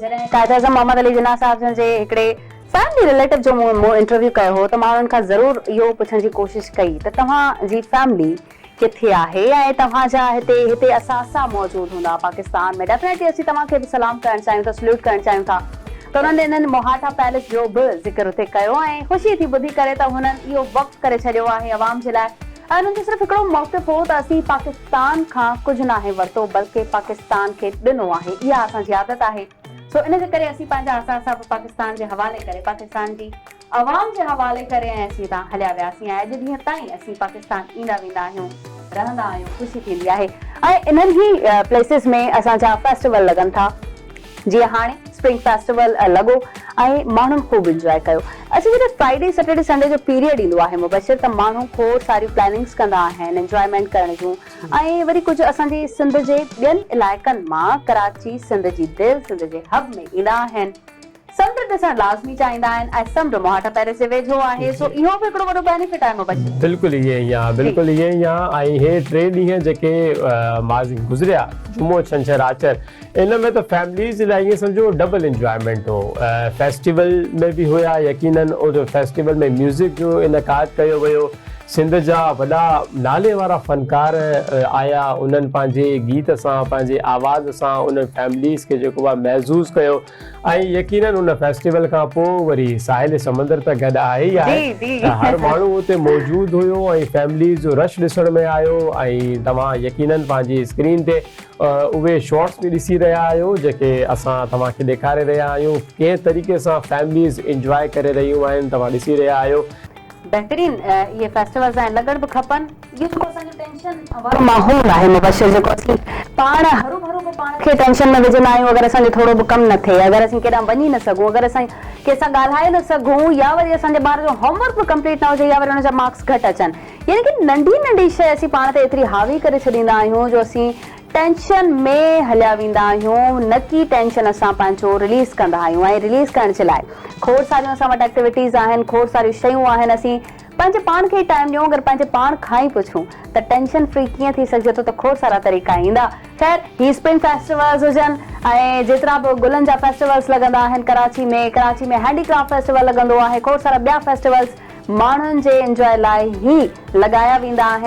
جڏهن قائداعظم محمد علي جناح صاحب جن جي هڪڙي فيملي رليٽو جو مون انٽرويو ڪيو هو ته مان انهن کان ضرور اهو پڇڻ جي ڪوشش ڪئي ته توهان جي فيملي ڪٿي آهي ۽ توهان جا هتي هتي اثاثا موجود هوندا پاڪستان ۾ ڊيفنيٽلي اسين توهان کي به سلام ڪرڻ چاهيون ٿا سليوٽ ڪرڻ چاهيون ٿا ته انهن انهن موهاٽا پيلس جو به ذڪر اتي ڪيو ۽ خوشي ٿي ٻڌي ڪري ته هنن اهو وقف ڪري ڇڏيو آهي عوام جي لاء ۽ انهن جو صرف هڪڙو موقف هو ته اسين پاڪستان کان ڪجهه ناهي ورتو بلڪه پاڪستان کي ڏنو آهي اها اسان جي عادت آهي سو ان جي ڪري اسين پنهنجا اثاثا به پاڪستان جي حوالي ڪري پاڪستان جي عوام جي حوالي ڪري ۽ اسين هتان هليا وياسين ۽ اڄ ڏينهن تائين اسين پاڪستان ايندا ويندا آهيون رهندا آهيون خوشي ٿيندي آهي ۽ انهن ئي پليسز ۾ اسان جا فيسٽيول لڳن ٿا. جيئن هاڻي اسپرنگ فيسٽيول لڳو ۽ ماڻهن خوب انجواء ڪيو. اڇا جڏهن فرائيڊي سيٽرڊي سنڊي جو پيريڊ ايندو آهي مبشر ته ماڻهو کوڙ ساريون پلاننگس ڪندا آهن انجوائمينٽ ڪرڻ جون ۽ وري ڪجهه اسان جي سنڌ جي ٻين علائقن مان ڪراچي سنڌ جي دل سنڌ جي حب ۾ ايندا آهن سمنڊ ڏسڻ لازمي چاهيندا آهن ۽ سمنڊ موهاٽا پيرس جي ويجهو آهي سو اهو به هڪڙو وڏو بينيفٽ آهي مبشر. بلڪل ائين ئي آهي بلڪل ائين ئي آهي ۽ هي ٽي ڏينهن جيڪي ماضي گذريا جمعو ڇنڇر آچر ان ۾ ته فيمليز جي لاء ائين سمجهو ڊبل انجوائمينٽ هو فيسٽيول ۾ به هيا يقينن ان فيسٽيول ۾ ميوزڪ جو انعقاد ڪيو ويو سنڌ جا وڏا نالي وارا فنڪار آيا انهن پنهنجي گيت سان پنهنجي آواز سان انهن فيمليز کي جيڪو آهي محظوظ ڪيو ۽ يقينن ان فيسٽيول کان پوء وري ساحل سمندر ته گڏ آهي ئي آهي ته هر ماڻهو اتي موجود هيو ۽ فيمليز جو رش ڏسڻ ۾ آيو ۽ توهان يقينن پنهنجي اسڪرين تي اهي شارٽس به ڏسي رهيا آهيو جيڪي اسان توهان کي ڏيکاري رهيا آهيون ڪنهن طريقي سان فيمليز انجواء ڪري رهيون آهن توهان ڏسي رهيا آهيو. بهترين اهي فيسٽيولز آهن لڳڻ به کپن. اهو جيڪو اسان جو ٽينشن وارو ماحول آهي مبشر جيڪو اسين پاڻ هروڀرو به پاڻ کي ٽينشن ۾ وجهندا آهيون اگر اسان جو ٿورو به ڪم نه ٿئي اگر اسين ڪيڏانهن وڃي نه سگهون اگر اسان ڪنهن سان ڳالهائي نه سگهون يا وري اسان جي ٻار جو هوم ورڪ به ڪمپليٽ نه هجي يا وري ان جا مارڪس گهٽ اچن يعني ڪه ننڍي ننڍي شيء اسين پاڻ تي ايتري حاوي ڪري ڇڏيندا آهيون جو اسين ٽينشن ۾ هليا ويندا آهيون نه ڪي ٽينشن اسان پنهنجو رليز ڪندا آهيون ۽ رليز ڪرڻ جي لاء کوڙ ساريون اسان وٽ ايڪٽيوٽيز آهن کوڙ ساريون شيون آهن اسين پنهنجي پاڻ کي ئي ٽائيم ڏيون اگر پنهنجي پاڻ کان ئي پڇون ته ٽينشن فري ڪيئن ٿي سگهجي ٿو ته کوڙ سارا طريقا ايندا خير هي اسپرنگ فيسٽيولز هجن ۽ جيترا به گلن جا فيسٽيولز لڳندا آهن Karachi ۾ Karachi ۾ handy craft festival لڳندو آهي کوڙ سارا ٻيا فيسٽيولز ماڻهن جي انجواء لاء ئي لڳايا ويندا آهن.